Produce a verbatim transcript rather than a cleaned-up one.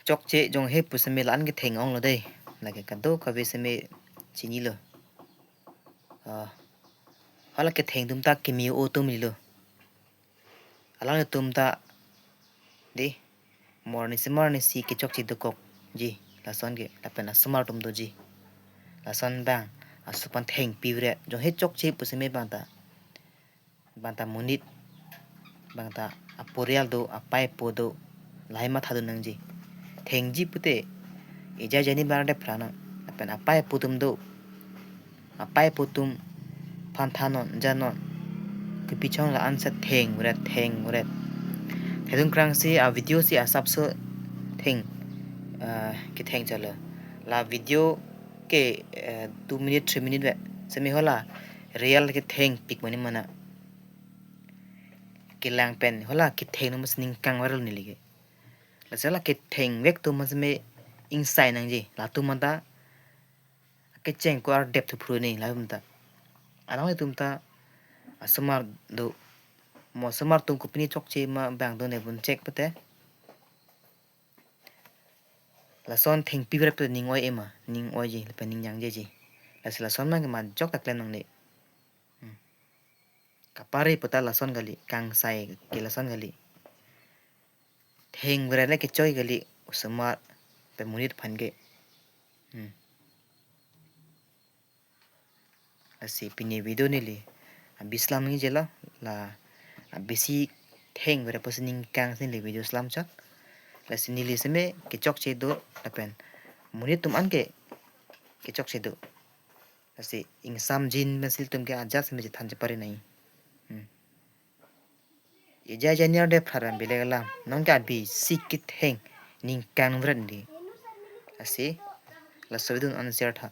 Chokche jonghe pusitame la-an ketheng onglo dei. Lake kadokave sitame chinilo. Ah, hala ketheng atum ta keme-o atum lilo. Alangtum ta dei, morning si morning si kechokche dokokji, lason ke, lapen asomar atum doji. Lason bang asopan thengpi vret, jonghe chokche pusitame bang ta, bang ta monit, bang ta aporial do, apei apo do, lahai matha do nangji. Thengji pute, ejai jani bang dep phra non, lapen apei apo atum do, apei apo atum aphan thanon, janon. Kopi chong la-an si theng vret, theng vret. Thedung krang si a video si asapso theng, ah, ketheng chalo. La video ke, eh, two minute, three minute vek. Sitame hala real kethengpik mane mana. Kelang pen hala ketheng atum si ningkang viral neli ke. Lasi hala kethengvek atum sitame ingsai nangji. Latum anta kecheng ko ardep thuphru ne latum ta. Alangtum ta asomar do. Mo asomar atum kopine chokche ma bang do ne bun chek pute. Lason thengpi vret pute ning oi-e ma, ning oiji, lapen ning jangjeji. Lasi lason ma kema jok ta klem nangne. Hmm. Kapare puta lason kali, kangsai ke lason kali. Theng vret le kechoi kali, osomar pen monit aphan ke. Hmm. Lasi pini video neli abislam nangji lo, la abisi theng vret pusi ningkang si neli video slam chot. Lasi neli sitame kechokche do, lapen monit atum an ke kechokche do. Lasi ingsamjin pensi ilitum ke ajat sitame chethan chepare nai. Hmm. Ejai jani ardep phra ram bilek alam, non ke abisi ketheng ningkang vret di. Lasi, laso video non share tha.